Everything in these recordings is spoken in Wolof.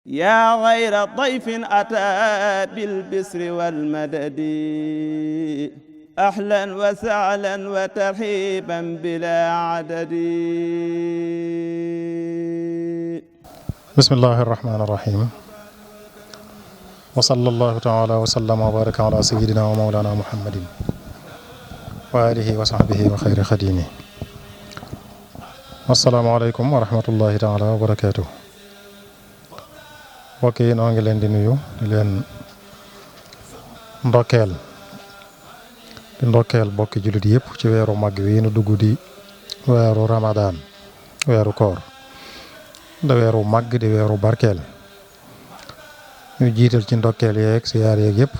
yaa xayra dayfin ataa bil bisri wal madadi ahlan wa sahlan wa tarhiban bilaa adadi. bismillahi rahmaani rahim. wa sallallahu taala wa sallama wa baraka ala sayyidina wa mawlana muhammadin wa alihi wa sahbihi wa xayri xadimi. asalaamaaleykum wa rahmatullahi taala wa barakaatu. mbokk yi noo ngi leen di nuyu di leen ndokkeel bokki jullit yëpp ci weeru mag wi nu dugg di weeru Ramadan, weeru koor da weeru mag di weeru barkeel. ñu jiital ci ndokkeel yeeg siyaar yeeg yëpp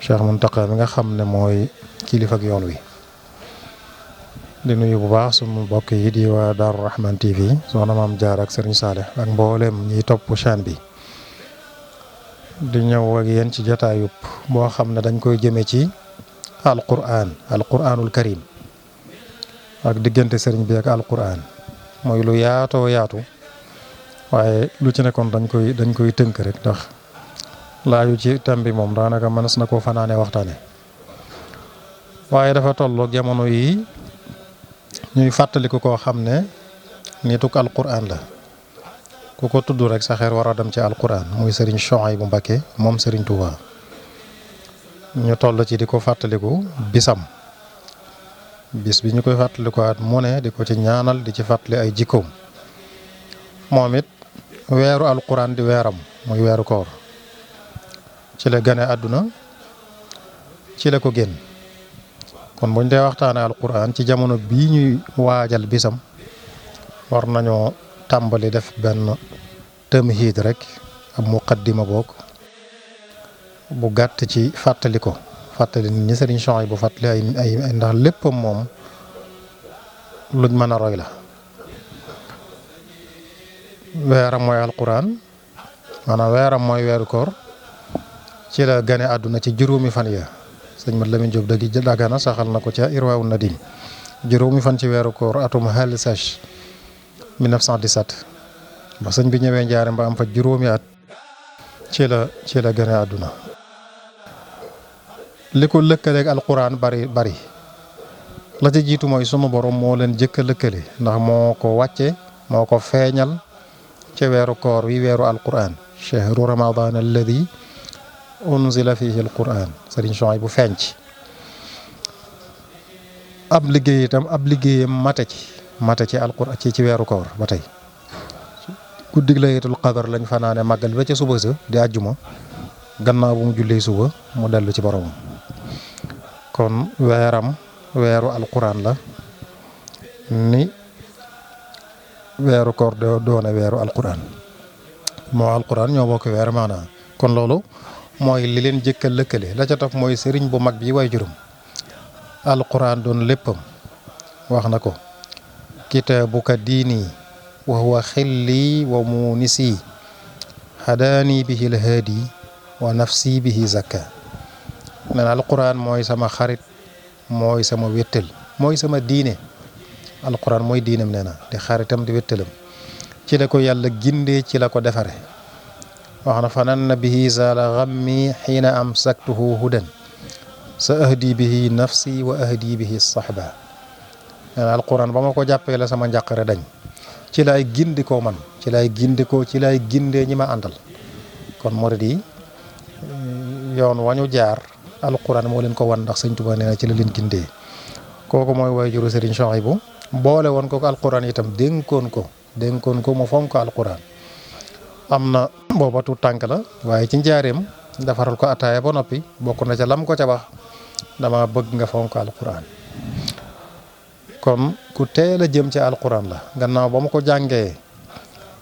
Cheikh Muntaqa mi nga xam ne mooy kilifa ak yoon wi. di nuyu bu baax sunu mbokk yi di waa Daaru Rahman TV soxna Maam Jaara ak Serigne Saleh ak mboolem ñiy topp chaîne bi. di ñëw ak yéen ci jotaayub boo xam ne dañ koy jëme ci alquranul karim ak diggante sëriñ bi ak alquran mooy lu yaatoo yaatu waaye lu ci nekkoon dañ koy tënk rek ndax laaju ci thème bi moom daanaka mënees na koo fanaane waxtaane waaye dafa tolloog jamono yi ñuy fàttaliku koo xam ne nituk alquran la ku ko tudd rek sa xeer war a dem ci alquran muy Serigne Souhaïbou Mbacké moom Serigne Touba. ñu toll ci di ko fàttaliku bisam bis bi ñu koy fàttaliku at mu ne di ko ci ñaanal di ci fàttali ay jikkoom. moom it weeru alquran di weeram muy weeru koor ci la gane àdduna ci la ko génn. kon buñ dee waxtaane alquran ci jamono bii ñuy waajal bisam war nañoo tàmbali def benn tamhiid rek ab muqaddima boog bu gàtt ci fàttali nit ñi Serigne Souhaïbou bu fàttali ay ndax léppam moom luñ mën a roy la. weeram mooy alquran maanaam weeram mooy weeru koor ci la gane àdduna ci juróomi fan ya sëñ Mat Lamin Jóob Dagana saxal na ko ca Irwaawu Nadim juróomi fan ci weeru koor atum hal sach 1917 ba sëñ bi ñëwee Njaaréem ba am fa juróomi at ci la gane àdduna. li ko lëkkaleeg alquran bari la ci jiitu mooy sunu borom moo leen jëkk a lëkkale ndax moo ko wàcce moo ko feeñal ci weeru koor wi weeru alquran chahru ramadan alladi unzila fihi alquran Serigne Souhaïbou bu feeñ ci ab liggéeyam mate ci alquran ci weeru koor ba tey guddig laylatul qadar lañ fanaane màggal ba ca suba sa di àjjuma gannaaw bu mu jullee suba mu dellu ci boromam. kon weeru alquran la ni weeru koor doone weeru alquran moo alquran ñoo bokk weer maanaam. kon loolu mooy li leen jëkkal lëkkale la ca topp mooy sëriñ bu mag bi way juróom alquran doon léppam wax na ko kitaabuka diini wa huwa xilli wa munisi hadaani bihi lhaadi wa nafsi bihi zakka. nee na alquran mooy sama xarit mooy sama wéttal mooy sama diine alquran mooy diinam nee na di xaritam di wéttalam ci la ko yàlla gindee ci la ko defare wax na fanan na bihi zaala xammi xiina amsaktuhu hudan sa ahdi bihi nafsi wa ahdi bihi sahba. nee na alquran ba ma ko jàppee la sama njàqare dañ ci laay gindikoo man ci laay gindee ñi ma àndal. kon murid yi yoon wañu jaar alquran moo leen ko wan ndax Sëñ Tuubaa nee na ci la leen gindee. kooku mooy waajuru Serigne Souhaïbou boole woon ko alquran itam dénkoon ko mu fonk alquran. am na booba tuut tànk la waaye ci njaareem defaral ko ataaya ba noppi bokk na ca lam ko ca wax dama bëgg nga fonk alquran. kon ku teel a jëm ci alquran la gannaaw ba mu ko jàngee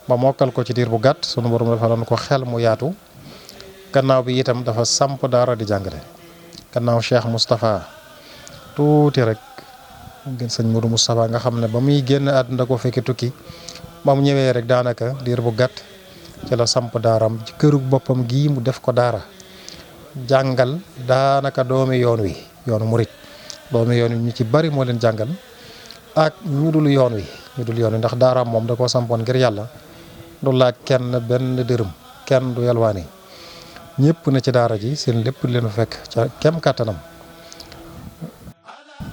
ba mokkal ko ci diir bu gàtt sunu borom defaloon ko xel mu yaatu. gannaaw bi itam dafa samp daara di jàngale gannaaw Cheikh Moustapha tuuti rek sëñ Modou Moustapha nga xam ne ba muy génn àdduna ko fekki tukki ba mu ñëwee rek daanaka diir bu gàtt ci la samp daaram ci këru boppam gii mu def ko daara jàngal daanaka doomi yoonu murit doomi yoon wi ñu ci bari moo leen jàngal ak ñu dul yoon wi ndax daaraam moom da koo sampoon ngir yàlla du laaj kenn benn dërëm kenn du yalwaani ñëpp na ci daara ji seen lépp leen fekk ca kem kàttanam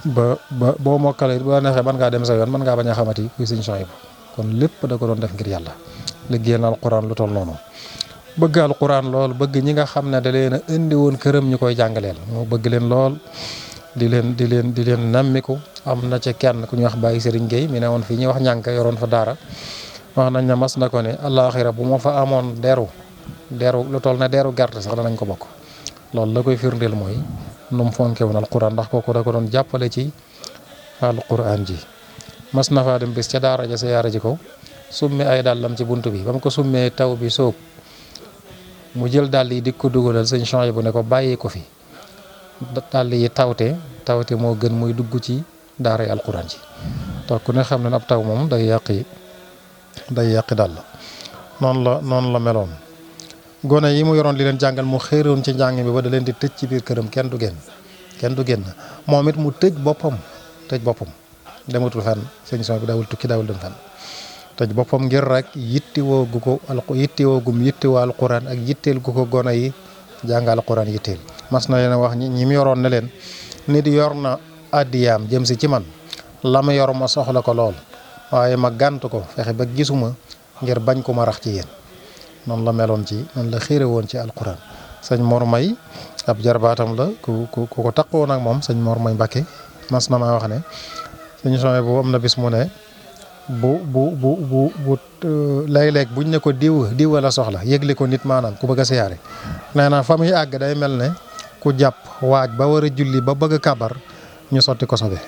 ba boo mokkalee boo neexee mën ngaa dem sa yoon mën ngaa bañ a xamati kuy sëñ Souhaïbou kon lépp da ko doon def ngir yàlla liggéeyal na alquran lu toll noonu bëgg alquran lool bëgg ñi nga xam ne da leen a indi woon këram ñu koy jàngaleel moo bëgg leen lool di leen nammiku am na ci kenn ku ñuy wax Baye Serigne Gueye mi ne woon fii ñuy wax ñànk yoroon fa daara wax nañ ne mas na ko ne àllaaxira bu ma fa amoon deru lu toll ne deru gerte sax danañ ko bokk loolu la koy firndeel mooy nu mu fonke woon alquran ndax kooku da ko doon jàppale ci alquran ji mas na faa dem bis ca daara ja sa yaara ji ko summi ay dàllam ci bunt bi ba mu ko summee taw bi soob mu jël dàll yi di ko dugalal sëñ Souhaïbou ne ko bàyyi ko fi dàll yi tawte moo gën muy dugg ci daara yi alquran ji te ku ne xam ne ab taw moom day yàqi dàll noonu la meloon gone yi mu yoroon li leen jàngal mu xéeroon ci njàng bi ba da leen di tëj ci biir këram kenn du génn moom it mu tëj boppam dematul fenn sëñ Souhaïbou daawul tukki daawul dem fenn tëj boppam ngir rek yittewoo alquran ak yitteel gu ko gone yi jàng alquran yitteel mas na leen wax ñi mu yoroon ne leen nit yor na addiyaam jëm si ci man la ma yor ma soxla ko lool waaye ma gànt ko fexe ba gisuma ngir bañ ko ma rax ci yéen noonu la meloon ci noonu la xiire woon ci alquran sëñ Mor May ab jarbaatam la ku ko taqoon ak moom sëñ Mor May Mbàkke mas na maa wax ne sëñ Souhaïbou am na bis mu ne bu léeg-léeg buñ ne ko diw la soxla yëgle ko nit maanaam ku bëgg a siyaare nee na fa muy àgg day mel ne ku jàpp waaj ba war a julli ba bëgg a kabar ñu sotti ko sobe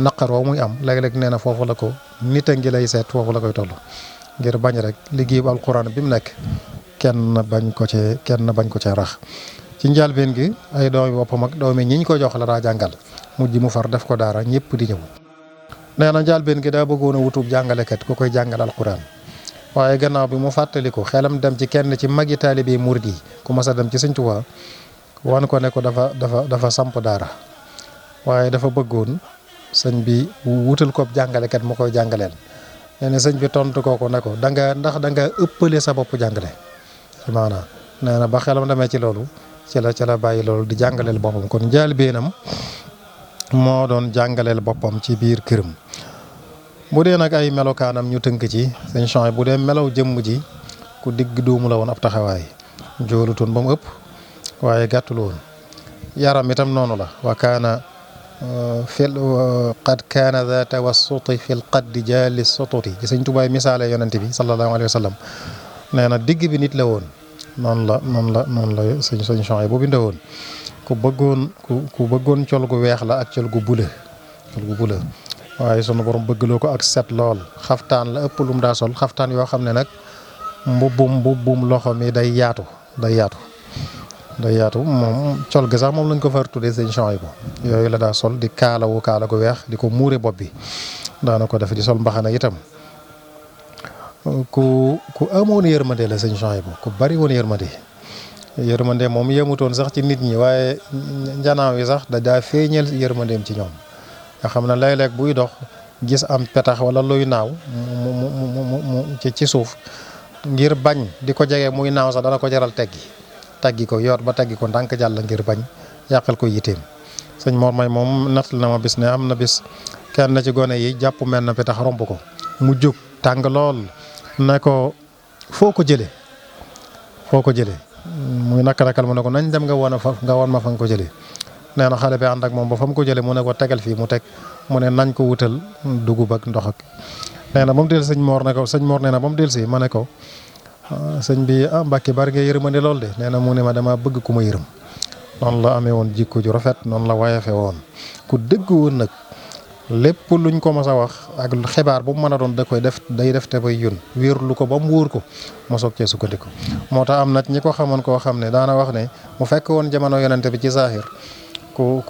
naqar woo muy am léeg-léeg nee na foofu la ko nit a ngi lay seet foofu la koy toll ngir bañ rek liggéey bu alquran bi mu nekk kenn bañ ko cee rax ci njëlbéen gi ay doomi boppam ak doomi ñi ñu ko jox la daa jàngal mujj mu far def ko daara ñëpp di ñëw nee na njëlbéen gi daa bëggoon a wutub jàngalekat ku koy jàngal alquran waaye gannaaw bi mu fàttaliku xelam dem ci kenn ci magi taalibe murid yi ku mas a dem ci Sëñ Tuubaa wan ko ne ko dafa samp daara waaye dafa bëggoon sëñ bi wutal ko jàngalekat mu koy jàngaleel nee na sëñ bi tontu kooku ne ko da nga ëppale sa bopp jàngale maanaam nee na ba xelam demee ci loolu ci la bàyyi loolu di jàngaleel boppam kon njëlbéenam moo doon jàngaleel boppam ci biir këram. bu dee nag ay melokaanam ñu tënk ci sëñ Souhaïbou bu dee melaw jëmm ji ku digg doomu la woon ab taxawaay joolutoon ba mu ëpp waaye gàttul woon yaram itam noonu la wa kaana qad kaana daa tawassuti fil qaddi jaali sututi ci sëñ Tuubaa misaale yonent bi sallallahu alayhi wa sallam nee na digg bi nit la woon noonu la sëñ Souhaïbou bu bindee woon ku bëggoon col gu weex la ak col gu bula waaye sunu borom bëggloo ko ak set lool xaftaan la ëpp lu mu daa sol xaftaan yoo xam ne nag mbubbum loxo mi day yaatu moom col gi sax moom lañ ko far tuddee sëñ Souhaïbou yooyu la daa sol di kaala gu weex di ko muure bopp bi daana ko def di sol mbaxana itam ku amoon yërmande la sëñ Souhaïbou ku bari woon yërmande moom yemutoon sax ci nit ñi waaye njanaaw yi sax da daa feeñal yërmandeem ci ñoom nga xam ne léeg-léeg buy dox gis am petax wala luy naaw mu ci suuf ngir bañ di ko jege muy naaw sax dana ko jaral teggi ko yor ba teggi ko ndànk jàll ngir bañ yàqal ko yiteem sëñ Mor May moom nattal na ma bis ne am na bis kenn ci gone yi jàpp mel na petax romb ko mu jóg tàng lool ne ko foo ko jëlee muy nakal mu ne ko nañ dem nga woon ma fa nga ko jëlee nee na xale bi ànd ak moom ba fa mu ko jëlee mu ne ko tegal fii mu teg mu ne nañ ko wutal dugub ak ndox ak nee na ba mu del sëñ Mor nee na ba mu del si ma ne ko sëñ bi Mbàkke bari nga yërmande lool de nee na mu ne ma dama bëgg ku ma yërëm noonu la amee woon jikko ju rafet noonu la wayefe woon ku dëgg woon nag lépp luñ ko mas a wax ak xibaar bu mu mën a doon day def te bay yun wéerlu ko ba mu wóor ko mu soog cee sukkandiku moo tax am na ñi ko xamoon koo xam ne daana wax ne mu fekk woon jamono yonente bi ci saahir ku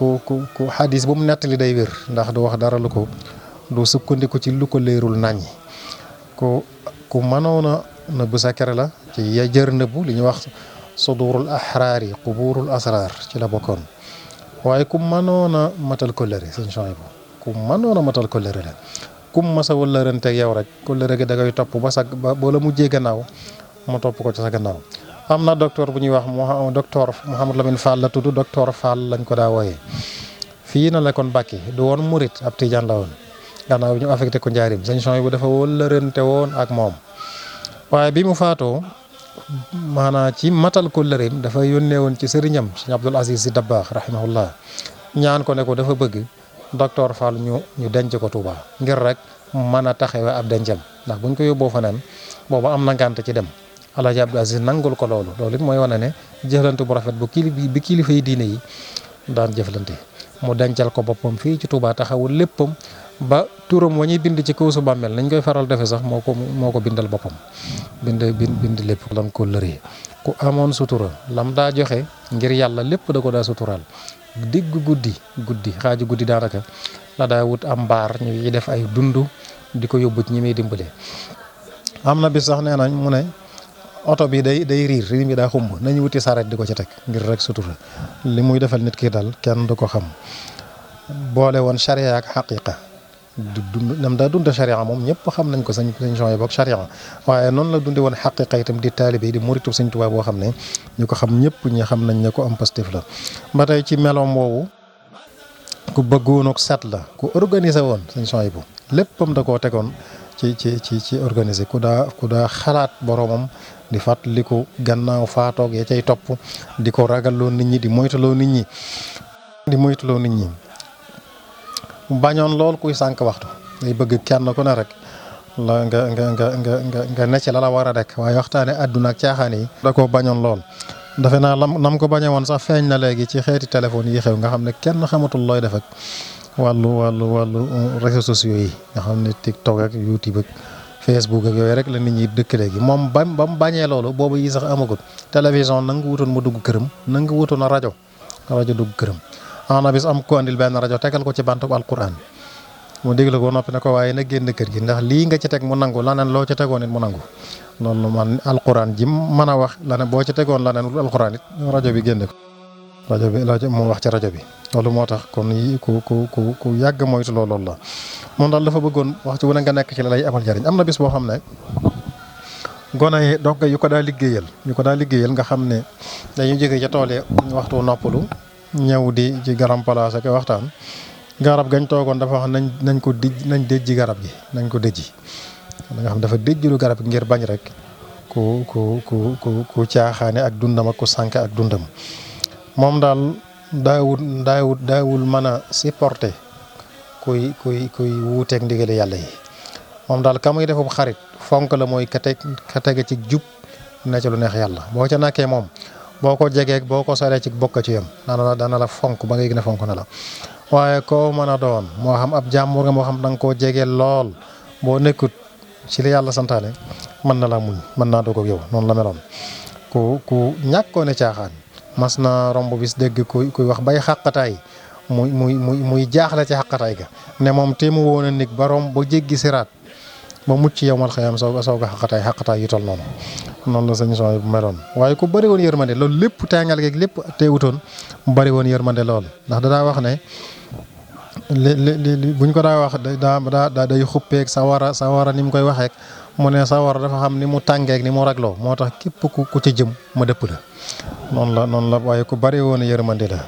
xadis bu mu nettali day wér ndax du wax dara du sukkandiku ci lu ko leerul naññi ku mënoon a nëbb secret la ci jër nëbbu li ñuy wax sudurul ahraar yi quburul asrar ci la bokkoon waaye ku mënoon a matal kóllëre sëñ Souhaïbou ku mënoon a matal kóllëre la kum masa wëllërante ak yow rek kóllëre gi da koy topp ba la mujjee gannaaw mu topp ko ci sa gannaaw. am na docteur bu ñuy wax docteur Mouhamadou Lamine Fall la tudd docteur Fall lañ ko daa wooyee fii na la kon Mbàkke du woon murit ab tijaan la woon gannaaw bi ñu affecté ko njaarim sëñ son bu dafa wëllërante woon ak moom waaye bi mu faatoo maanaam ci matal kóllëreem dafa yónnee woon ci sëriñam sëñ Abdul Aziz Si Dabbaax rahimahullah ñaan ko ne ko dafa bëgg docteur Fall ñu denc ko Touba ngir rek mën a taxawee ab dencam ndax buñ ko yóbboo fanaan booba am na ngànt ci dem Alaaji Abdul Aziz nangul ko loolu it mooy wane ne jëflante bu rafet bi kilifa yi diine yi daan jëflante mu dencal ko boppam fii ci Touba taxawul léppam ba turam wa ñuy bind ci kaw su bàmmeel nañ koy faral defe sax moo ko bindal boppam bind lépp lam ko lëree ku amoon sutura lam daa joxe ngir yàlla lépp da ko daa suturaal digg guddi xaaju guddi daanaka la daa wut am mbaar ñu yi def ay dund di ko yóbbu ñi muy dimbale. am na bis sax nee nañ mu ne oto bi day riir mi daa xumb nañu wuti saret di ko ci teg ngir rek sutura li muy defal nit ki dal kenn du ko xam boole woon charia ak xaqiqa nam daa dunda charia moom ñëpp xam nañ ko sañ yi boog charia waaye noonu la dundi woon xaqiqa itam di taalibe di muritu Sëñ Tuubaa boo xam ne ñu ko xam ñëpp ñi xam nañ ne ko am pastif la ba tey ci meloom woowu ku bëggoon ak set la ku organisé woon Sëñ yi bu léppam da koo tegoon ci organisé ku daa xalaat boromam di fàttaliku gannaaw faatoog ya cay topp di ko ragalloo nit ñi di moytuloo nit ñi bañoon lool kuy sànq waxtu day bëgg kenn ku ne rek la nga ne ci la war a rek waaye waxtaane àdduna ak caaxaan yi da koo bañoon lool defe naa nam ko bañe woon sax feeñ na léegi ci xeeti téléphone yi xew nga xam ne kenn xamatul looy def ak wàllu réseaux sociaux yi nga xam ne TikTok ak YouTube ak Facebook ak yooyu rek la nit ñi dëkk léegi moom ba mu bañee loolu boobu yi sax amagut télévision nangu wutoon mu dugg këram nangu wutoon a rajo dugg këram ana bis am ko andil benn rajo tegal ko ci bantub alquran mu déglu ko noppi ne ko waaye na génn kër gi ndax lii nga ci teg mu nangu laneen loo ci tegoon it mu nangu loolu man alquran ji mën a wax laneen boo ci tegoon laneen alquran it rajo bi génne ko rajo mu wax ci rajo bi loolu moo tax kon ku yàgg moytu loolu la moom daal dafa bëggoon wax ci wu ne nga nekk ci la lay amal njariñ am na bis boo xam ne gone yi donc yu ko daa liggéeyal nga xam ne dañuy jóge ca tool yi waxtu noppalu ñëw di ci garam place ak waxtaan garab gañ toogoon dafa wax nañ déjji garab gi nañ ko déjji nga xam dafa déjjulu garab gi ngir bañ rek ku caaxaane ak dundam ak ku sànk ak dundam moom daal daawul mën a supporter kuy wuuteeg ndigali yàlla yi moom daal ka muy defub xarit fonk la mooy ka tege ci jub ne ci lu neex yàlla boo ca nakkee moom boo ko jegeeg boo ko soree ci bokk ci yam dana la fonk ba ngay gën a fonk na la waaye koo mën a doon moo xam ab jàmbur nga moo xam da nga koo jegee lool boo nekkut ci li yàlla santaane mën na la muñ mën naa doog ak yow noonu la meloon ku ñàkkoone caaxaan mas na romb bis dégg kuy wax bay xàqataay muy jaaxle ci xàqataay ga ne moom téemu woon a nig ba romb ba jéggi siraat ba mucc yow mal xëyam soog a xaqataay yu tol noonu la sëñ son bu meloon waaye ku bëri woon yërmande loolu lépp tàngal geeg lépp teewutoon mu bëri woon yërmande lool ndax da daa wax ne li buñ ko daa wax day xuppeeg sawara ni mu koy waxeek mu ne sawara dafa xam ni mu tàngeeg ni mu ragloo moo tax képp ku ci jëm ma dëpp la noonu la waaye ku bëri woon yërmande la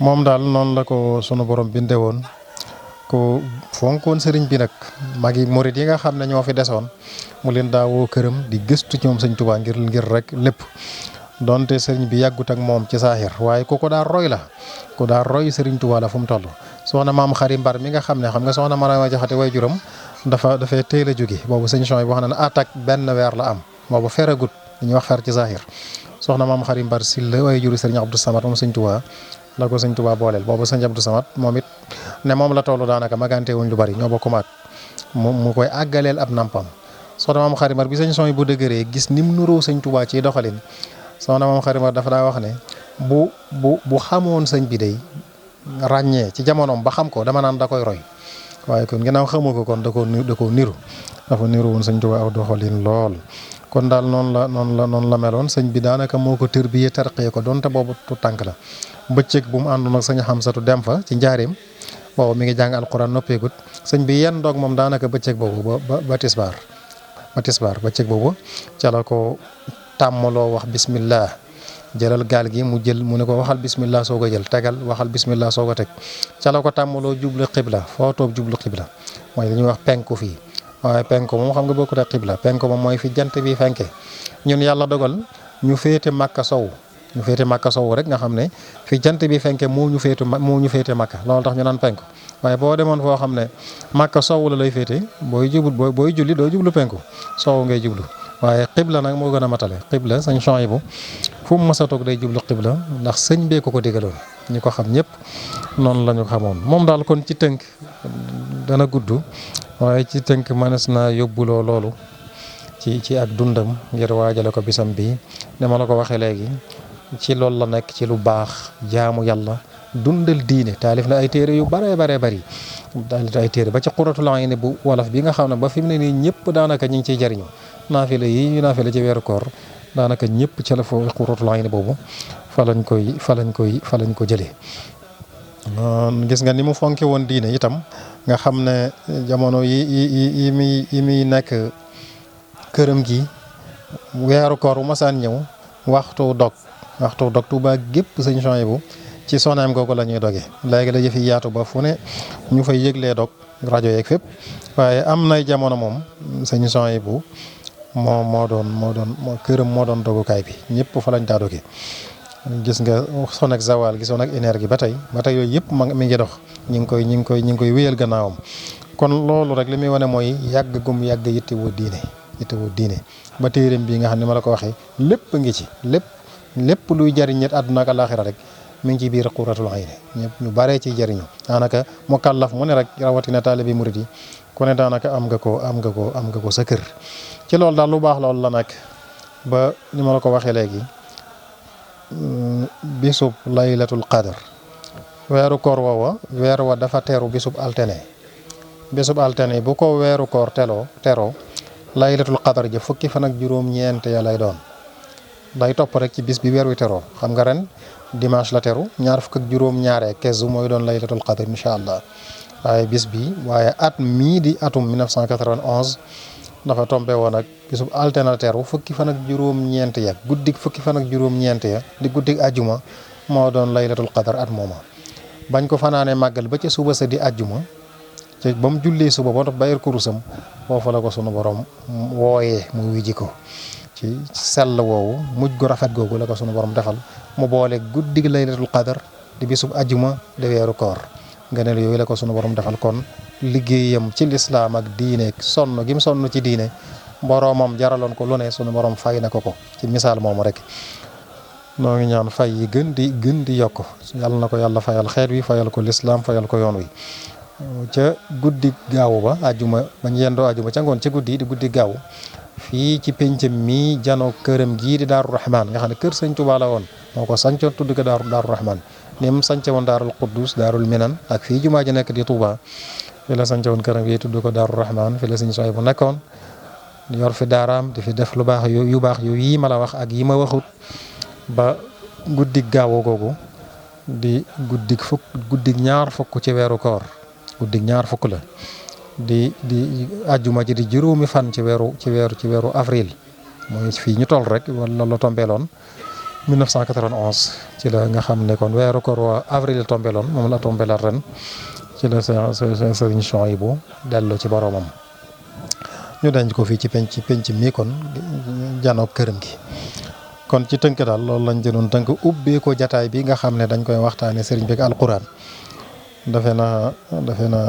moom daal noonu la ko sunu borom binde woon ko fonkoon sëriñ bi nag magi murit yi nga xam ne ñoo fi desoon mu leen daa woo këram di gëstu ci moom sëñ Tuubaa ngir rek lépp donte sëriñ bi yàggut ak moom ci saaxir waaye ku ko daa roy la ku daa roy sëriñ Tuubaa la fu mu toll soxna maam xari mbar mi nga xam ne soxna Marama Jaxate way juram dafay teel a jóge boobu sëñ son yi wax na ne attaque benn weer la am boobu feragut dañuy wax fer ci saaxir soxna maam xari mbar si la way juru sëriñ Abdou Samad moom sëñ Tuubaa la ko sëñ Tuubaa booleel boobu sëñ Abdou Samad moom it ne moom la tollu daanaka magante wuñ lu bari ñoo bokk maat mu koy àggaleel ab nampam soxna maam xarimar bi sëñ son yi bu dëgëree gis ni mu nuroo sëñ Tuubaa ci doxalin soxna maam xarimar dafa daa wax ne bu xamoon sëñ bi day ràññee ci jamonoom ba xam ko dama naan da koy roy waaye kon ginnaaw xamoo ko kon da koo niru dafa niru woon sëñ Tuubaa aw doxalin lool kon daal noonu la meloon sëñ bi daanaka moo ko tërbiyee tarqee ko donte boobu tu tànk la bëccëg bu mu àndoon ak sëñ Xamsatu dem fa ci njaareem boobu mi ngi jàng alquran noppeegut sëñ bi yenn doog moom daanaka bëccëg boobu ba tisbaar bëccëg boobu ca la ko tàmmaloo wax bismillah jëlal gaal gi mu jël mu ne ko waxal bismillah soo ko jël tegal waxal bismillah soo ko teg ca la ko tàmmaloo jublu xibla foo toog jublu xibla mooy li ñuy wax penku fii waaye penku moom xam nga bokkut ak xibla penku moom mooy fi jant bi fenke ñun yàlla dogal ñu féete Makka sow rek nga xam ne fi jant bi fenke moo ñu féete Makka loolu tax ñu naan penku waaye boo demoon foo xam ne Makka sow la lay féete booy julli doo jublu penku sow ngay jublu waaye xibla nag moo gën a matale xibla sëñ Chouaïbou fu mu mës a toog day jublu xibla ndax sëñ bee ko digaloon ñi ko xam ñëpp noonu la ñu xamoon moom daal kon ci tënk dana gudd waaye ci tënk mënees naa yóbbuloo loolu ci ak dundam ngir waajale ko bisam bi ne ma la ko waxee léegi ci loolu la nekk ci lu baax jaamu yàlla dundal diine taalif na ay téere yu bare bari taalif ay téere ba ci Qurratul Ayni bu wolof bi nga xam ne ba fi mu ne nii ñëpp daanaka ñu ngi ciy jariñu naafila yi naafila ci weeru koor daanaka ñëpp ca la fa Qurratul Ayni boobu fa lañ ko jëlee. gis nga ni mu fonke woon diine itam nga xam ne jamono yi muy nekk këram gi weeru koor bu masaan ñëw waxtu dog Tuubaa gépp sëñ Chouaïbou ci soneem googu la ñuy doge léegi la yëf yi yaatu ba fu ne ñu fay yëglee dog rajo yeeg fépp waaye am nay jamono moom sëñ Chouaïbou moo doon këram moo doon dogukaay bi ñëpp fa lañ daa doge gis nga sonek zawal gi sonek énergie ba tey yooyu yëpp mi ngi dox ñi ngi koy wéyal gannaawam kon loolu rek li muy wane mooy yàgg gum yàgg yittewoo diine ba téeréem bii nga xam ne ma la ko waxee lépp ngi ci lépp luy jariñ nit àdduna ak àllaaxira rek mi ngi ci biir Qurratul Ayni ñëpp ñu baree ciy jariñu daanaka mu kàllaf mu ne rek rawatina taalibe murid yi ku ne daanaka am nga ko sa kër ci loolu daal lu baax loolu la nag ba ni ma la ko waxee léegi bisub laylatul qadr weeru koor woowa weer wa dafa teru bisub altine bu ko weeru koor teroo laylatul qadr ja fukki fan ak juróom-ñeent ya lay doon day topp rek ci bis bi weer wi teroo xam nga ren dimanche la teru ñaar fukk ak juróom-ñaaree keesu mooy doon laylatul qadr incha allah waaye at mii di atum 1991 dafa tombé woon ak bisub altine teru fukki fan ak juróom-ñeent ya guddik fukki fan ak juróom-ñeent ya di guddik ajjuma moo doon laylatul qadr at mooma bañ ko fanaanee màggal ba ca suba sa di ajjuma te ba mu jullee suba ba tax bayir kurusam foofu la ko sunu borom wooyee mu wiji ko ci sell woowu mujj gu rafet googu la ko sunu borom defal mu boole guddig laylatul qadr di bisub ajjuma di weeru koor ngëneel yooyu la ko sunu borom defal kon liggéeyam ci lislaam ak diine sonn gi mu sonn ci diine boromam jaraloon ko lu ne sunu borom fay na ko ci misaal moomu rek noo ngi ñaan fay yi gën di yokk yàlla na ko yàlla fayal xeet wi fayal ko lislaam fayal ko yoon wi ca guddi gaawu ba ajjuma bañ yendoo ajjuma ca ngoon ca guddi di guddi gaawu fii ci penc mi janoo këram gii di Daaru Rahman nga xam ne kër sëñ Tuubaa la woon moo ko sancoon tudd ko Daaru Rahman ni mu sance woon Daarul Quddus Daarul Minan ak fii jumaa ji nekk di Tuubaa fi la sance woon këram gi tudd ko Daaru Rahman fi la sëñ Chouaïbou nekkoon yor fi daaraam di fi def lu baax yu baax yu yii ma la wax ak yi ma waxut ba guddig gaawu googu di guddig ñaar fukk ci weeru koor guddig ñaar fukk la di ajjuma ji di juróomi fan ci weeru avril mooy fii ñu toll rek wala la tombeeloon 1991 ci la nga xam ne kon weeru koor waa avril tombeeloon moom la tombeelaat ren ci la Sëriñ Chouaïbou dellu ci boromam ñu denc ko fii ci penc mi kon janoog këram gi kon ci tënk daal loolu lañ jënoon tënk ubbee ko jataay bi nga xam ne dañ koy waxtaane sëriñ bi ak alquran defe na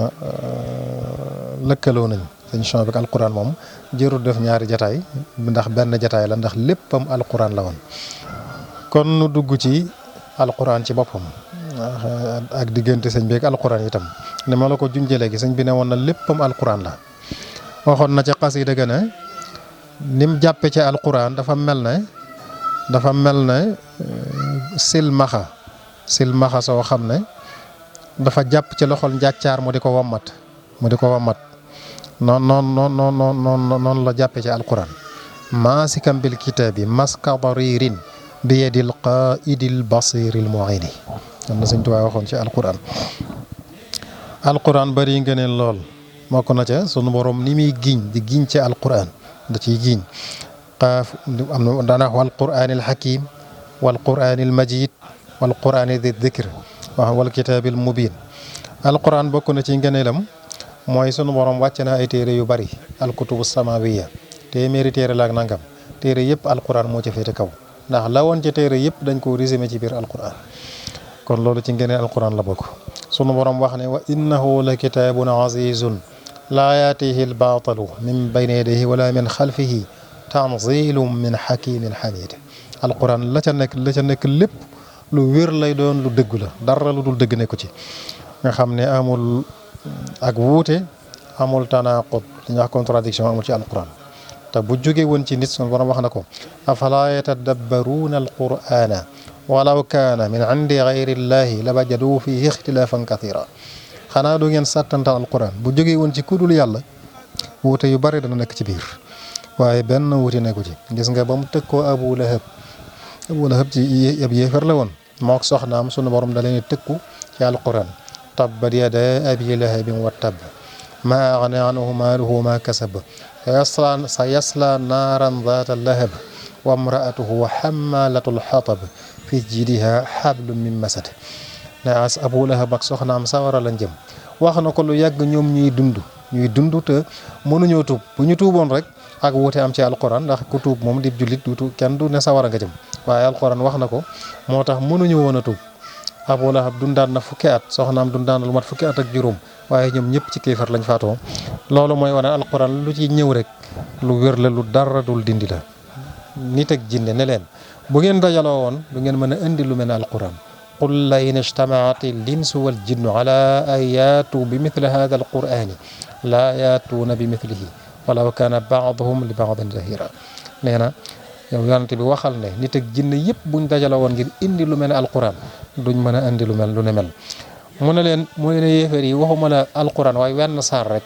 lëkkaloo nañ sëñ Chouaïbou ak alquran moom jërul def ñaari jataay ndax benn jataay la ndax léppam alquran la woon kon nu dugg ci alquran ci boppam ak diggante sëñ bi ak alquran itam ni ma la ko junjee léegi sëñ bi ne woon na léppam alquran la waxoon na ca xasida ga ne nim jàppe ci alquran dafa mel ne silmaxa soo xam ne dafa jàpp ci loxol njàccaar mu di ko wammat noonu la jàppe ci alquran maasikam bil kitaabi maskadaririn bi yadil qaidil basiril muini am na Sëñ Tuubaa waxoon ci alquran alquran bari ngëneel lool bokk na ca sunu borom ni muy giñ di giñ ci alquran da ciy giñ qaaf am na daana wal quraanil hakim wal quraanil majid wal quraani di dikr wal kitaabil mubin alquran bokk na ci ngëneelam mooy sunu borom wàcc na ay téere yu bari alkutubu samawiya téeméeri téere la ak nangam téere yëpp alquran moo ci féete kaw ndax la woon ci téere yëpp dañ ko résumé ci biir alquran kon loolu ci ngëneel alquran la bokk sunu borom wax ne wa innahu la kitaabun azizun laa yaatihi albaatilu min bayni yadayhi wala min xalfihi tanzilum min hakimin hamid alquran la ca nekk lépp lu wér lay doon lu dëgg la dara lu dul dëgg nekku ci nga xam ne amul ak wuute amul tanaqud li ñuy wax contradiction amul ci alquran te bu jóge woon ci nit sunu borom wax na ko afala yatadabbaruuna alqurana walaw kaana min indi gayri llahi la wajadu fihi ixtilaafan kathira xanaa du ngeen sàttantal alquran bu jógee woon ci kudul yàlla wuute yu bari dana nekk ci biir waaye benn wuute nekku ci gis nga ba mu tëkkoo Abu Lahab ci ab yéefar la woon mook soxnaam sunu borom da leen tëkku ci alquran tabbat yadaa abi lahabin wa tabb maa aghnaa anhu maaluhu wa maa kasab sayasla naaran zaata lahab wa imraatuhu hammalatul hatab fi jiidiha hablum min masad ne as Abu Lahab ak soxnaam sawara lañ jëm wax na ko lu yàgg ñoom ñuy dund te mënuñoo tuub bu ñu tuuboon rek ak wuute am ci alquran ndax ku tuub moom di jullit du kenn du ne sawara nga jëm waaye alquran wax na ko moo tax mënuñu woon a tuub Abu Lahab dundaan na fukki at soxnaam dundaan na lu mat fukki at ak juróom waaye ñoom ñëpp ci kéefar lañ faatoo loolu mooy wane alquran lu ci ñëw rek lu wér la lu dara dul dindi la nit ak jinne ne leen bu ngeen dajaloo woon du ngeen mën a indi lu mel ne alquran qul la in ijtamaati linsu wal jinnu ala an yaatu bi mithli hada alqurani la yaatuuna bi mithlihi walaw kaana baaduhum li baadin zahira nee na yow yonent bi waxal ne nit ak jinne yëpp buñ dajaloo woon ngir indi lu mel ne alquran duñ mën a indi lu ne mel mu ne leen yéefar yi waxuma la alquran waaye wenn saar rek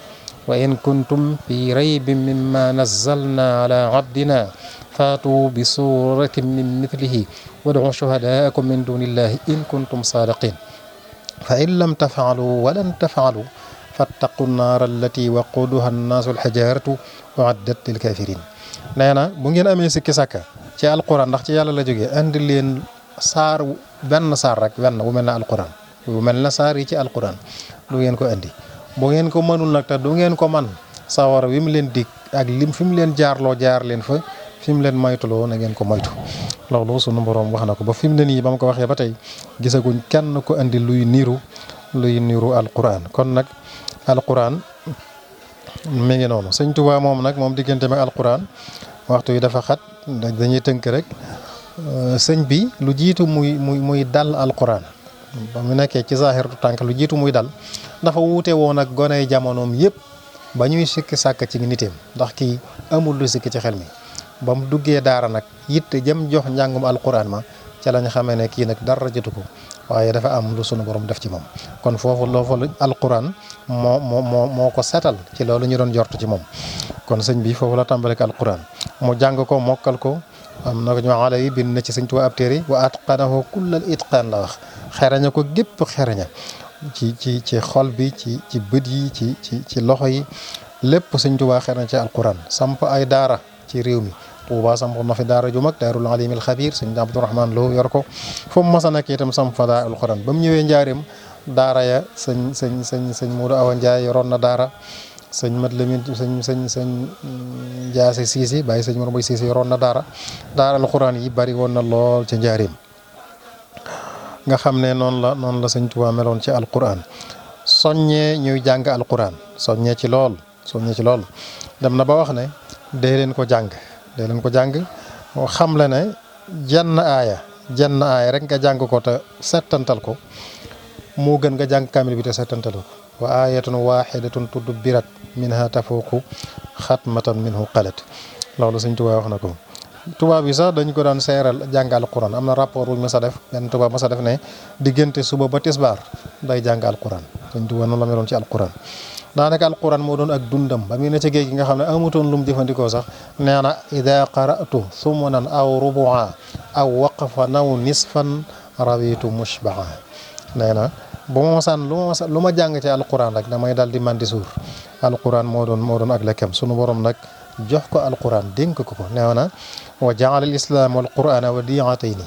wa in kuntum fi raybin mimma nazzalna ala abdina faatu bi suratin min mithlihi wad'u shuhadaakum min dunillahi in kuntum sadiqin fa in lam tafaalu walan tafaalu fattaqu nnaara allati waquduha annaasu alxijaratu uiddat lil kafirin nee na bu ngeen amee sikki sàkka ci alquran ndax ci yàlla la jógee andi leen saar benn saar rek wenn bu mel ne alquran bu mel ne saar yi ci alquran du ngeen ko andi bu ngeen ko mënul nag te du ngeen ko man sawara wi mu leen dig ak lim fi mu leen jaarloo jaar leen fa fi mu leen moytuloo na ngeen ko moytu loolu sunu borom wax na ko ba fi mu ne nii ba mu ko waxee ba tey gisaguñ kenn ko andi luy niru alquran kon nag alquran mi ngi noonu sëñ Tuubaa moom nag moom diggante ak alquran waxtu yi dafa xat dañuy tënk rek sëñ bi lu jiitu muy dal alquran ba mu nekkee ci zahir du tànk lu jiitu muy dal dafa wuute woon ak goney jamonoom yëpp ba ñuy sikki sàkk ci niteem ndax kii amul lu sikki ci xel mi ba mu duggee daara nag yitte jëm jox njàngum alquran ma ca lañ xamee ne kii nag dara jotu ko waaye dafa am lu sunu borom def ci moom kon foofu alquran moo ko setal ci loolu ñu doon jortu ci moom kon sëñ bi foofu la tàmbale ak alquran mu jàng ko mokkal ko am na ko ñu ala yi bind na ci sëñ Tuubaa ab téere wa atqanahu kullal itqaan la wax xeraña ko gépp xeraña ci xol bi ci bët yi ci loxo yi lépp sëñ Tuubaa xeraña ci alquran samp ay daara ci réew mi Tuubaa samp na fi daara ju mag daarul alimil xabir sëñ Abdourahman Lo yor ko fu mu mas a nekk itam samp fa daara alquran ba mu ñëwee njaareem daara ya sëñ Modou Awa Ndiaye yoroon na daara sëñ Mat Lamin sëñ Jaase Siisi bàyyi sëñ Mor Boy Siisi yoroon na daara alquran yi bari woon na lool ci njaareem nga xam ne noonu la sëñ Tuubaa meloon ci alquran soññee ñuy jàng alquran soññee ci lool dem na ba wax ne dee leen ko jàng xam le ne jenn aaya rek nga jàng ko te settantal ko moo gën nga jàng kaamil bi te settantal ko wa ayatun wahidatun tudbirat minha tafuqu xatmatan minhu qalat loolu sëñ Tuubaa wax na ko tubaab yi sax dañ ko daan seeral jàng alquran am na rapport bu ñu mës a def benn tubaab mës a def ne diggante suba ba tisbaar day jàng alquran sëñ Tuubaa noonu la meloon ci alquran daanaka alquran moo doon ak dundam ba muy ne ci géej gi nga xam ne amutoon lu mu jëfandikoo sax nee na ida qara'tu sumunan aw rubua aw waqfa naw nisfan rawitu mushbaa nee na bu ma mosaan lu ma jàng ci alquran rek damay dal di mandi suur alquran moo doon ak lekkam sunu borom nag jox ko alquran dénk ko neew na wa jaala al islam wal qur'ana wadi'atayni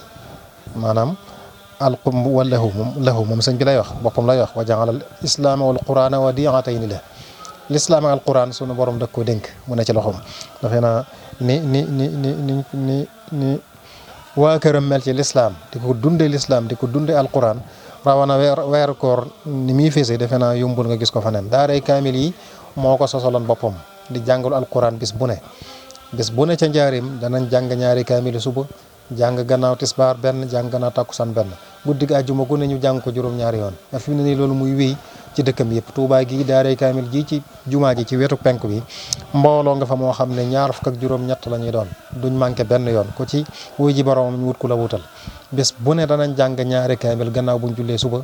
maanaam lahu moom sëñ bi lay wax boppam lay wax wa jaala al islam wal qur'ana wadi'atayni la l'islam ak alquran sunu borom da ko dénk mu ne ci loxoom dafay naa ni waa këram mel ci l'islam di ko dunde l'islam di ko dunde alquran rawana weeru koor ni muy fese defe naa yombul nga gis ko faneen daaray kaamil yi moo ko sosaloon boppam di jàngalu alquran bis bu ne ca njaarim danañ jàng ñaari kaamil suba jàng gannaaw tisbaar benn jàng gannaaw takkusaan benn guddi gi àjjuma gu ne ñu jàng ko juróom-ñaari yoon ba fi mu ne nii loolu muy wéy ci dëkkam yëpp Touba gi daaray kaamil ji ci jumaa ji ci wetu penk bi mbooloo nga fa moo xam ne 20 ak juróom-ñett la ñuy doon duñ manqué benn yoon ku ci wuy ji boromam ñu wut ku la wutal bés bu ne danañ jàng ñaari kaamil gannaaw buñ jullee suba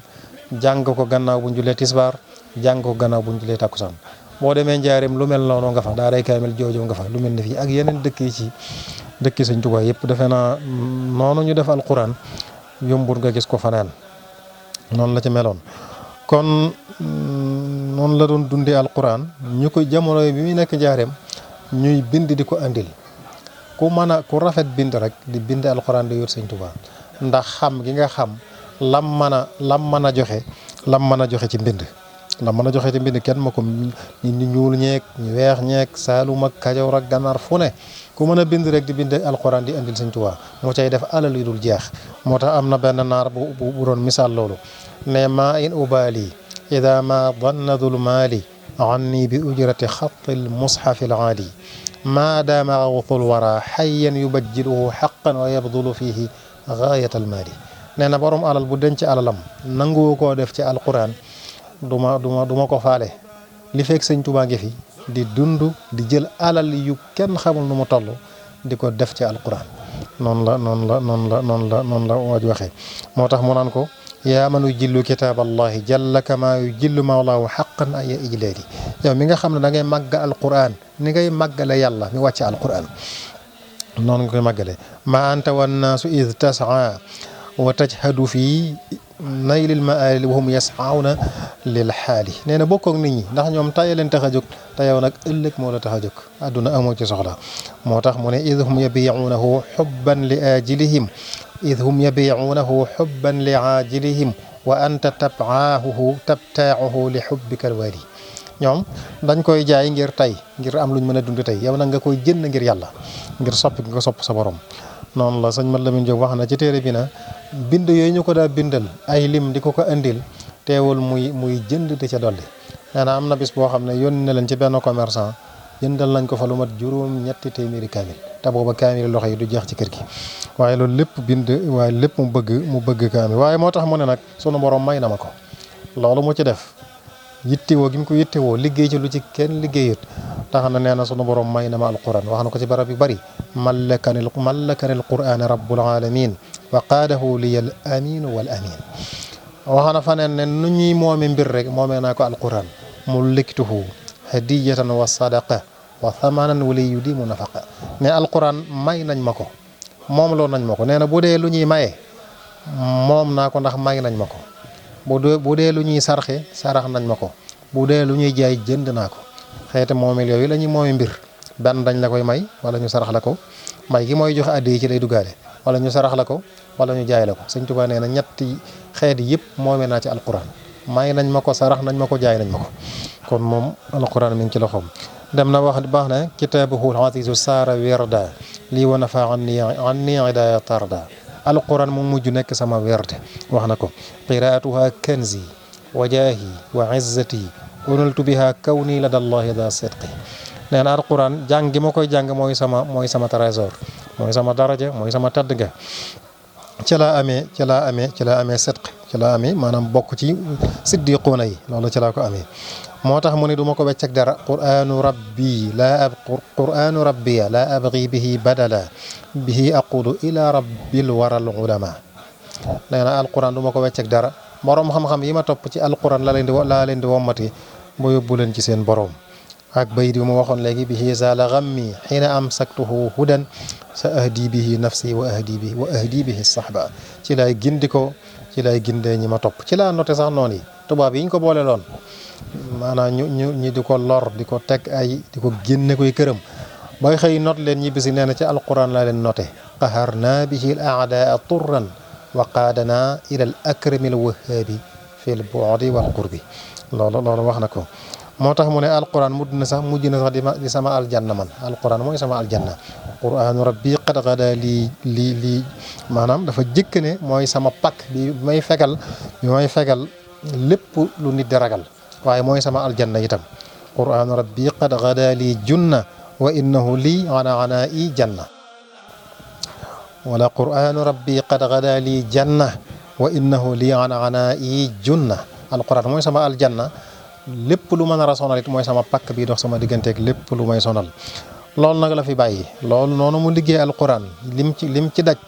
jàng ko gannaaw buñ jullee tisbaar jàng ko gannaaw buñ jullee takkusaan boo demee njaarim lu mel noonu nga fa daaray kaamil jooju nga fa lu mel ne fii ak yeneen dëkk yi ci dëkki Sëñ Tuubaa yëpp defe naa noonu ñu def alquran yombul nga gis ko faneen noonu la ci meloon kon noonu la doon dundee alquran ñu ko jamono bi muy nekk njaareem ñuy bind di ko andil ku rafet bind rek di bind alquran di yor Sëñ Tuubaa ndax xam gi nga xam lam mën a joxe ci mbind lam mën a joxe ci mbind kenn ma ko ñu ñuul ñeeg ñu weex ñeeg Saalum ak Kajoor ak Gànnaar fu ne ku mën a bind rek di bind alquran di andil Sëñ Tuubaa moo cay def alal yu dul jeex moo tax am na benn naar bu doon misaal loolu ne ma in ubali ida ma danna dul maali anni bi ujrati xatil mushafi al aali ma daama awtul wara xayyan yubajjiluhu xaqan wa yabdulu fihi gaayat al maali nee na borom alal bu denc alalam nanguwu koo def ci alquran duma ko faale li fekk Sëñ Tuubaa ngi fi di dund di jël alal yu kenn xamul nu mu toll di ko def ci alquran noonu la waaj waxee moo tax mu naan ko yaa man yujillu kitaaballahi jalla kama yujillu mawlaahu xaqan ay ijlaali yow mi nga xam ne da ngay màggal alquran ni ngay màggale yàlla mi wàcce alquran noonu nga koy màggale ma anta wannaasu id tasaa wa tajhadu fii naylil maali wa hum yas'awna lil xaali nee na bokkook nit ñi ndax ñoom tey leen tax a jóg te yow nag ëllëg moo la tax a jóg àdduna amoo ci soxla moo tax mu ne id hum yabiunahu xubban li ajilihim id hum yabiunahu xubban li ajilihim wa anta tabtaahu li xubbika alwaali ñoom dañ koy jaay ngir tey ngir am luñ mën a dund tey yow nag nga koy jënd ngir yàlla ngir soppi nga sopp sa borom noonu la sëñ Mat Lamin Jóob wax na ci téere bi na bind yooyu ñu ko daa bindal ay lim di ko andil teewul muy jënd di ca dolli nee na am na bis boo xam ne yónni na leen ci benn commerçant jëndal nañ ko fa lu mat juróom-ñetti téeméeri kaamil te booba kaamil loxo yi du jeex ci kër gi waaye loolu lépp waaye lépp mu bëgg kaamil waaye moo tax mu ne nag sunu borom may na ma ko loolu mu ci def yittewoo gi mu ko yittewoo liggéey ci lu ci kenn liggéeyut tax na nee na sunu borom may na ma alquran wax na ko ci barab yu bari mallakani alquran rabbul alamin wa qaadahu liya al aminu wal amin wax na fa neen ne nu ñuy moome mbir rek moomee naa ko alquran mulliktuhu hadiyatan wa sadaqa wa thamanan wali yudimu nafaqa ne alquran may nañ ma ko moom loo nañ ma ko nee na bu dee lu ñuy maye moom naa ko ndax may nañ ma ko bu dee lu ñuy sarxe sarax nañ ma ko bu dee lu ñuy jaay jënd naa ko xeete moomeel yooyu la ñuy moome mbir benn dañ la koy may wala ñu sarax la ko may gi mooy joxe addi yi ci lay duggaale wala ñu sarax la ko wala ñu jaay la ko Sëñ Tuubaa nee na ñetti xeet yëpp moome naa ci alquran may nañ ma ko sarax nañ ma ko jaay nañ ma ko kon moom alquran mi ngi ci loxoom dem na wax baax na kitaabuhu al-azizu saara wirda lii wa nafa anni idaya tarda alquran mu mujj nekk sama werde wax na ko qiraatuha kanzi wa jaahi wa izzati unaltu biha kawni lada allahi da sidqi nee na alquran jàng gi ma koy jàng mooy sama trésor mooy sama daraja mooy sama tedd nga ci laa amee sidq ci laa amee maanaam bokk ci siddiquuna yi loolu ci laa ko amee moo tax mu ne du ma ko wecceg dara quranu rabbiya la abgi bihi badala bihi aqulu ila rabbil waral ulama nee na alquran du ma ko wecceg dara borom xam-xam yi ma topp ci alquran laa leen di wommati ba yóbbu leen ci seen borom ak bayit bi mu waxoon léegi bihi zala ghammi xiina amsaktuhu hudan sa ahdi bihi nafsi wa ahdi bihi sahba ci laay gindi ko ci lay gindee ñi ma topp ci laa noté sax noonu yi tubaab yi ñu ko boole loon maanaam ñi di ko lor di ko teg ay di ko génne koy këram bay xëy not leen ñibbisi nee na ci alquran laa leen noté qaharna bihi al a'daa turran wa qaadana ila al akrami al wahhabi fi al bu'di wal qurbi loolu wax na ko moo tax mu ne alquran mujj na sax di sama aljanna man alquran mooy sama aljanna qur'anu rabbi qad gada lii maanaam dafa jëkk ne mooy sama pakk bi may fegal lépp lu nit di ragal waaye mooy sama aljanna itam qur'anu rabbi qad gada lii junna wa innahu lii ana i janna wala qur'anu rabbi qad gada lii janna wa innahu lii ana i junna alquran mooy sama aljanna lépp lu ma nar a sonal it mooy sama pakk bi dox sama digganteeg lépp lu may sonal loolu nag la fi bàyyi loolu noonu mu liggéey alquran lim ci daj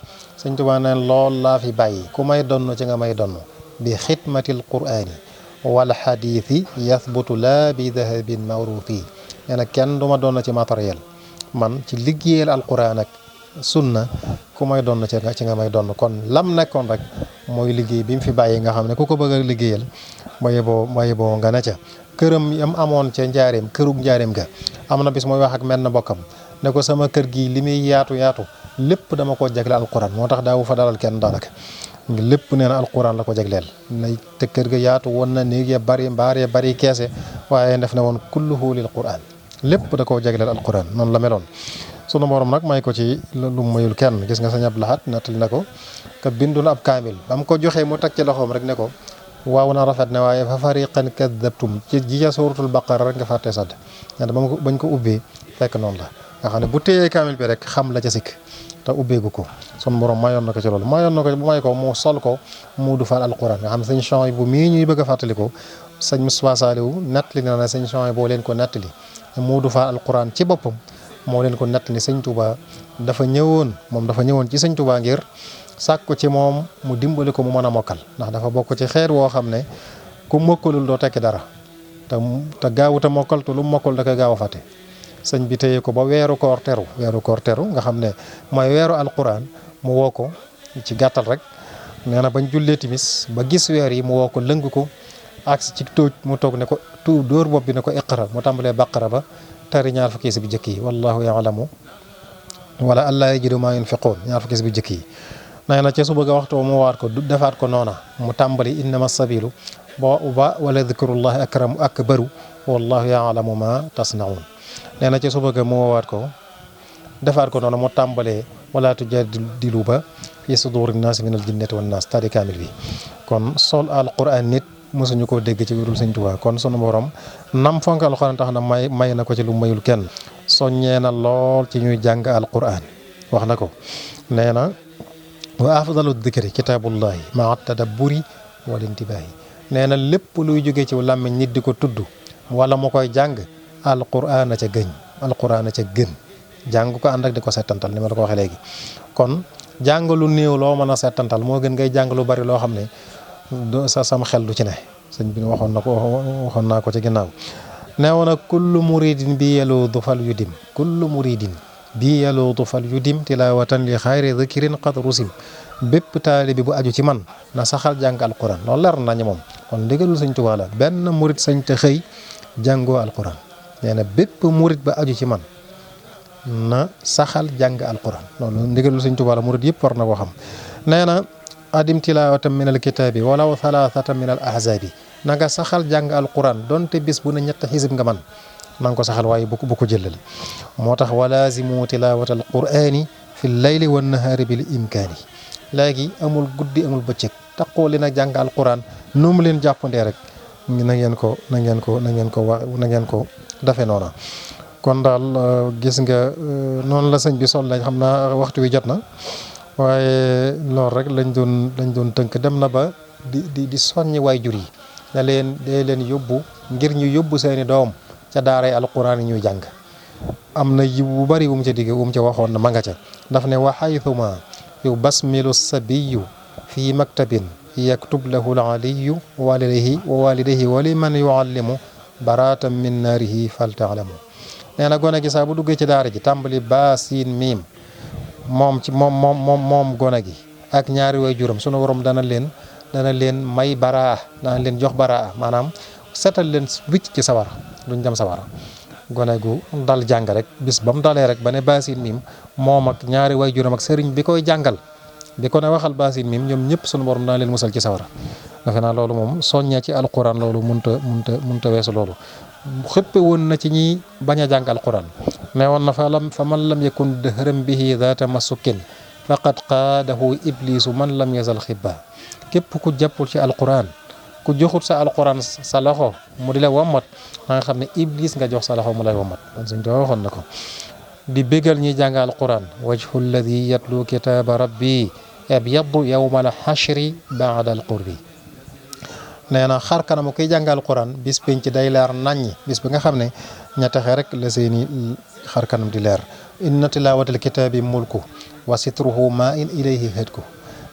Sëñ Tuubaa ne loolu laa fi bàyyi ku may donn ci nga may donn bi xidmatil qur'ani wal xadiisi yathbutu laa bi dahabin mawruuthi nee na kenn du ma donn ci matériel man ci liggéeyal alquran ak sunna ku may donn ci nga may donn kon lam nekkoon rek mooy liggéey bi mu fi bàyyi nga xam ne ku ko bëgg a liggéeyal maye boo nga ne ca këram yam amoon ca njaareem kërug njaareem ga am na bis mooy wax ak menn bokkam ne ko sama kër gi li muy yaatu lépp dama ko jagle alquran moo tax daawu fa dalal kenn daanaka lépp nee na alquran la ko jagleel te kër ga yaatu woon na néeg ya bari mbaar ya bari keese waaye def na woon kulluhu lil quran lépp da koo jagleel alquran noonu la meloon sunu borom nag may ko ci lu mayul kenn gis nga Sëñ Abdou Lahad nettali na ko ka bindul ab kaamil ba mu ko joxee mu teg ci loxoom rek ne ko waaw na rafet ne waaye fa fariqan kadabtum ci ji ca suuratul baqara rek nga fàtte sadd nee na bañ ko ubbee fekk noonu la nga xam ne bu téyee kaamil bi rek xam la ca sikk te ubbeegu ko sunu borom mayoon na ko ci loolu mayoon na ko bu may ko mu sol ko mu du faal alquran nga xam ne sëñ Chouaïb bu mii ñuy bëgg a fàttali ko sëñ Moustapha Saliou nettali na ne sëñ Chouaïb boo leen ko nettali mu du faal alquran ci boppam moo leen ko nettali sëñ Touba dafa ñëwoon ci sëñ Touba ngir sàkku ci moom mu dimbali ko mu mën a mokkal ndax dafa bokk ci xeet woo xam ne ku mokkalul doo tekki dara te gaawut a mokkal te lu mokkal da koy gaaw a fàtte sëñ bi téye ko ba weeru koor teru nga xam ne mooy weeru alquran mu woo ko ci gàttal rek nee na bañ jullee timis ba gis weer yi mu woo ko lëng ko agsi ci tóoj mu toog ne ko dóor bopp bi ne ko iqra mu tàmbalee baqara ba tari ñaar fukki si bi jëkk yi wallahu yaalamu wala allah yajidu maa yunfiqoon ñaar fukki si bi jëkk yi nee na ca suba ga waxtu mu waat ko defaat ko noona mu tàmbali innama sabilu ba wala dikrullahi akbaru wallahu yaalamu ma tasnaun nee na ca suba ga mu woowaat ko defaat ko noona mu tàmbalee wala tujadilu ba fi suduri naas min al jinnati wan naas tari kaamil bi kon sol alquran nit mosuñu koo dégg ci wirul Sëñ Tuubaa kon sunu borom nam fonk alquran tax na may na ko ci lu mayul kenn soññee na lool ci ñuy jàng alquran wax na ko nee na wa afdalu dikri kitaabullahi maa tadabburi wal intibaahi nee na lépp luy jógee ci làmmiñ nit di ko tudd wala mu koy jàng alquran a ca gën jàng ko ànd ak di ko settantal ni ma la ko waxee léegi kon jàng lu néew loo mën a settantal moo gën ngay jàng lu bari loo xam ne sama xel du ci ne sëñ bi waxoon naa ko ci ginnaaw neewoon na kullu muridin bi yaluudu fal yudim tilawatan li xayri dhikrin qad rusim bépp taalibi bu aju ci man na saxal jàng alquran loolu leer nañu moom kon ndigalul Sëñ Tuubaa la benn murid sañ te xëy jàngoo alquran nee na bépp murid ba aju ci man na saxal jàng alquran loolu ndigalul Sëñ Tuubaa la murid yëpp war na ko xam nee na adim tilawatan min alkitaabi walaw thalathatan min al ahzabi na nga saxal jàng alquran donte bis bu ne ñett xisib nga man na nga ko saxal waaye bu ko jëlal moo tax walaazimu tilawata alqurani fi llayli wan nahaari bil imkaani léegi amul guddi amul bëccëg taqoo leen ak jàng alquran nu mu leen jàppandee rek na ngeen ko defe noona kon daal gis nga noonu la sëñ bi sol lañ xam naa waxtu wi jot na waaye loolu rek lañ doon tënk dem na ba di soññi waajur yi ne leen dee leen yóbbu ngir ñu yóbbu seeni doom ca daaray alquran yi ñuy jàng am na yiw bu bari wu mu ca digge wu mu ca waxoon na ma nga ca daf ne wa haythuma yu basmilu sabiyu fi maktabin yaktub lahu alaliyu walidayhi wa liman yuallimu baratan min naarihi faltaalamu nee na gone gi saa bu duggee ci daara ji tàmbali baa siin miim moom gone gi ak ñaari way juram sunu borom dana leen dana leen may baraa dana leen jox baraa maanaam setal leen wicc ci sawara duñ dem sawara gone gu dal jàng rek bis ba mu dalee rek ba ne baasin miim moom ak ñaari waajuram ak sëriñ bi koy jàngal bi ko ne waxal baasin miim ñoom ñëpp sunu borom dana leen musal ci sawara defe naa loolu moom soññee ci alquran loolu munta weesu loolu xëppe woon na ci ñi bañ a jàng alquran ne woon na fa man lam yakun dëhëram bihi daata masukin faqad qaadahu iblisu man lam yazal xibba képp ku jàppul ci alquran ku joxut sa alquran sa loxo mu di la wommat da nga xam ne iblis nga jox sa loxo mu lay wommat kon suñ ko waxoon na ko di bégal ñi jàng alquran wajhu alladi yatlu kitaba rabbi abyadu yawma al hashri baada al qurbi nee na xar kanamu koy jàng alquran bis penc day leer naññi bis bi nga xam ne ña taxe rek la seeni xar kanam di leer inna tilawatal kitaabi mulku wa sitruhu ma in ilayhi hadku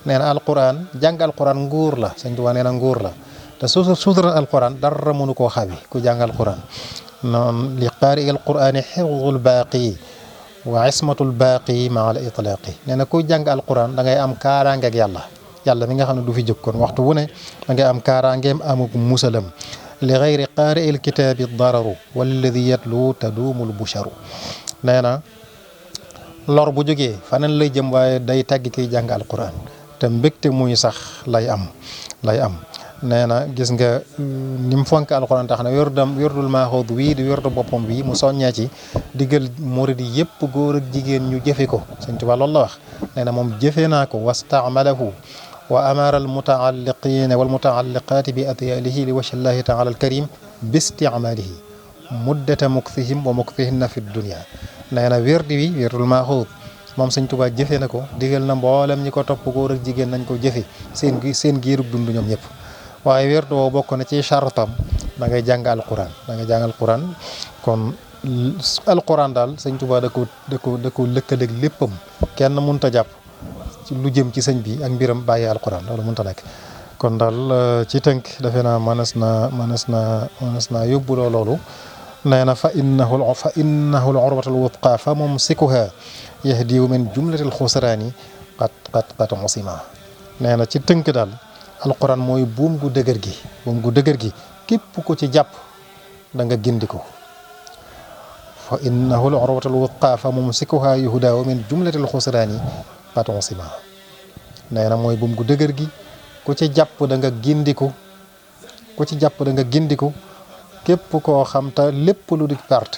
nee na alquran jàng alquran nguur la sëñ Tuubaa nee na nguur la te suutural alquran dara mënu koo xawi ku jàng alquran noon li qaari alqurani xifdul baaqi wa ismatul baaqi maa al itlaaqi nee na kuy jàng alquran da ngay am kaaraangeeg yàlla mi nga xam ne du fi jóg kon waxtu wu ne da ngay am kaaraangeem amuk musalam li gayri qaari il kitaabi dararu walladi yatlu taduumul busharu nee na lor bu jógee faneen lay jëm waaye day tàggi kiy jàng alquran te mbégte muy sax lay am nee na gis nga ni mu fonk alquran tax na wérdul maaxood wii di wérdu boppam bii mu soññee ci diggal murid yi yëpp góor ak jigéen ñu jëfe ko Sëñ Tuubaa loolu la wax nee na moom jëfee naa ko wastaamalahu wa amara almutaalliqina walmutaalliqaati bi atyalihi li wajhi llahi taala alkarim bi isticmaalihi muddata muksihim wa muksihinna fi dunia nee na wérdi wi wérdul maaxood moom Sëñ Tuubaa jëfee na ko digal na mboolem ñi ko topp góor ak jigéen nañ ko jëfe seen giirub dund ñoom ñëpp waaye wérdu woo bokk na ci chartam da ngay jàng alquran kon alquran daal Sëñ Tuubaa da ko lëkkaleeg léppam kenn mënut a jàpp ci lu jëm ci sëñ bi ak mbiram bàyyi alquran loolu mënut a nekk kon daal ci tënk defe naa mënees naa yóbbuloo loolu nee na fa innahu al urwatul wutqa fa mumsikuha yahdiu min jumlatil xusraani qad musima nee na ci tënk daal alquran mooy buum gu dëgër gi képp ko ci jàpp da nga gindiko fa innahu al urwatul wutqa fa mumsikuha yahdiu min jumlatil xusraani qad musima nee na mooy buum gu dëgër gi ku ci jàpp da nga gindiku képp koo xam te lépp lu di perte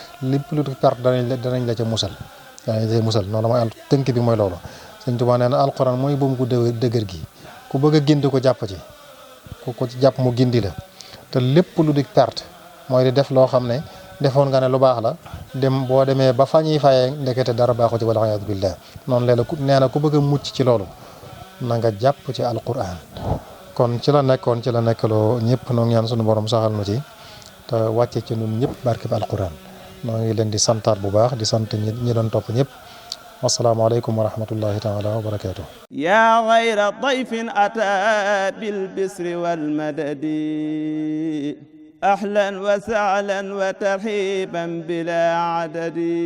danañ la ca musal noonu mooy tënk bi mooy loolu Sëñ Tuubaa nee na alquran mooy buum gu dëgër gi ku bëgg a gindi ko jàpp ci ku ko ci jàpp mu gindi la te lépp lu di perte mooy di def loo xam ne defoon nga ne lu baax la boo demee ba fa ñuy fayee ndekete dara baaxu ci wala iyaadu billah noonu lee la nee na ku bëgg a mucc ci loolu na nga jàpp ci alquran kon ci la nekkaloo ñëpp noo ngi ñaan sunu borom saxal na ci te wàcce ci ñun ñëpp barke bi alquran noo ngi leen di santaat bu baax di sant ñi doon topp ñëpp wassalaamu aleykum wa rahmatullahi taala wa barakatuh yaa gayra dayfin ataa bil bisri wal madadi ahlan wa sahlan wa tarhiban bila adadi